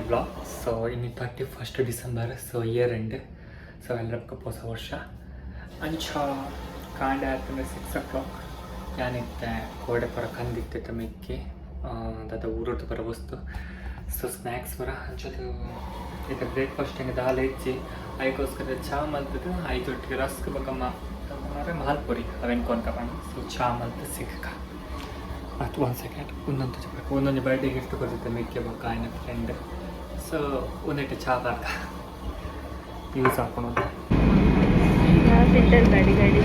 new vlog. So ಇನಿ 31st December, so year end, so ಎಲ್ಲರಿಗೂ ಹೊಸ ವರ್ಷ. ಅಂಚ ಕಾಂಡೆ ಆತಂದ್ರೆ 6 ಓ ಕ್ಲಾಕ್ ಯಾನಿತ್ತೆ ಕೋಡೆ ಪರ ಕಂದಿತ್ತೆ ಮೆಕ್ಕಿ ದಾದ ಊರದ್ದು ಬರ ವಸ್ತು. ಸೊ ಸ್ನ್ಯಾಕ್ಸ್ ಬರ ಅಂಚದು ಈಗ ಬ್ರೇಕ್ಫಾಸ್ಟ್ ಹೆಂಗೆ ದಾಲ್ ಹೆಚ್ಚಿ ಐಕೋಸ್ಕರ ಚಾ ಮಲ್ತದ್ದು ಐದೊಟ್ಟಿಗೆ ರಸ್ಕ್ ಬೊಕಮ್ಮ ಮಾಲ್ಪುರಿ ಅವೇನು ಕೊಂಡ್ಕೊಂಡು. ಸೊ ಚಾ ಮಲ್ತು ಸಿಕ್ಕ ಅದು ಒಂದು ಸೆಕೆಂಡ್ ಒಂದೊಂದು ಚಪ್ಪ ಒಂದೊಂದು ಬರ್ಡೇ ಗಿಫ್ಟ್ ಕೊಡ್ತಿದ್ದೆ ಮಿಕ್ಕೆ ಬೊಕ್ಕ ಆಯ್ನ ಫ್ರೆಂಡ್. ಸೊ ಒಂದಿಟ್ಟು ಚಾ ಬಾರ್ಕ ಯೂಸ್ ಹಾಕೊಂಡು. ಫಿಲ್ಟರ್ ಗಾಡಿ ಗಾಡಿ.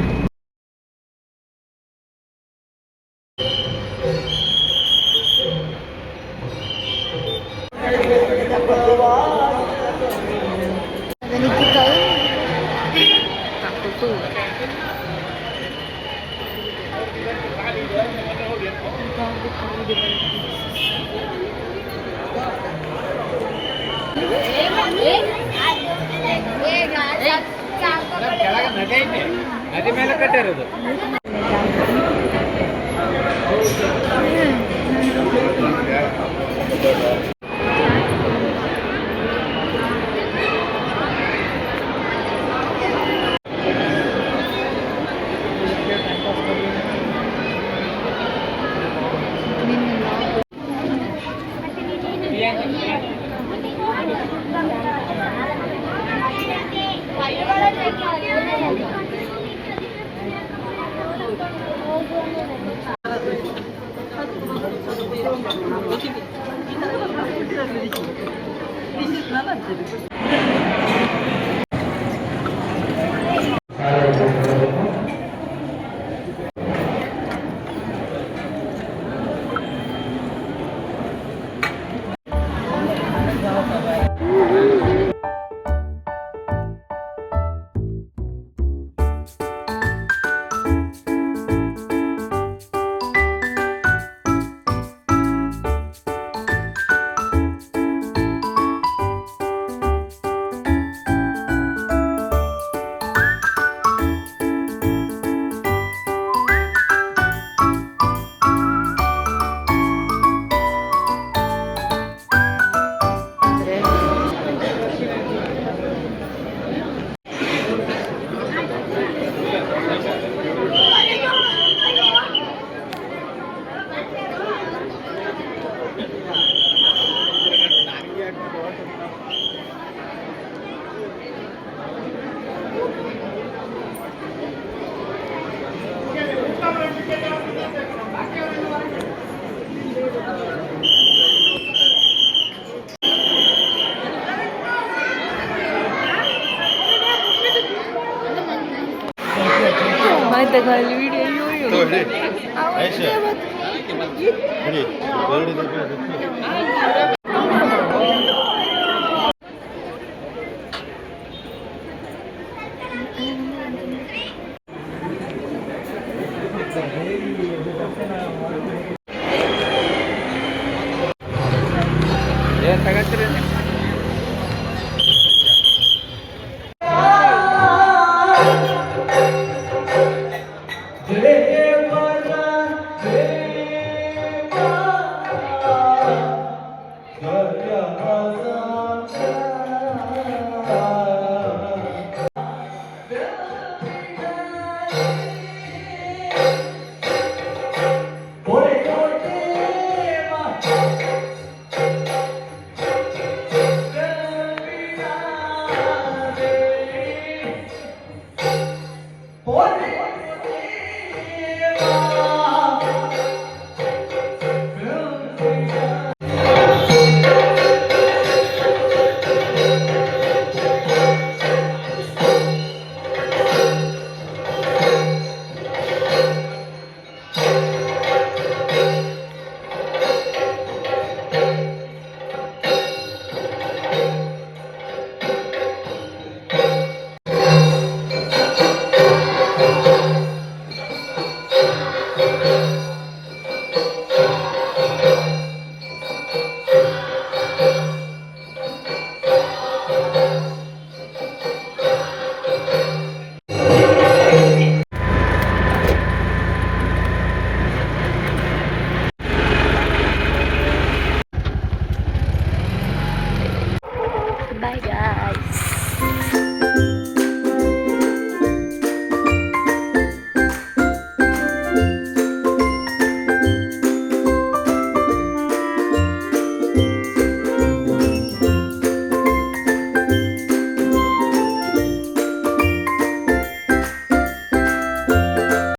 ನದಿ ಮೇಲೆ ಕಟ್ಟಿರೋದು. ವಿಡಿಯೋ. ಅಯ್ಯೋ.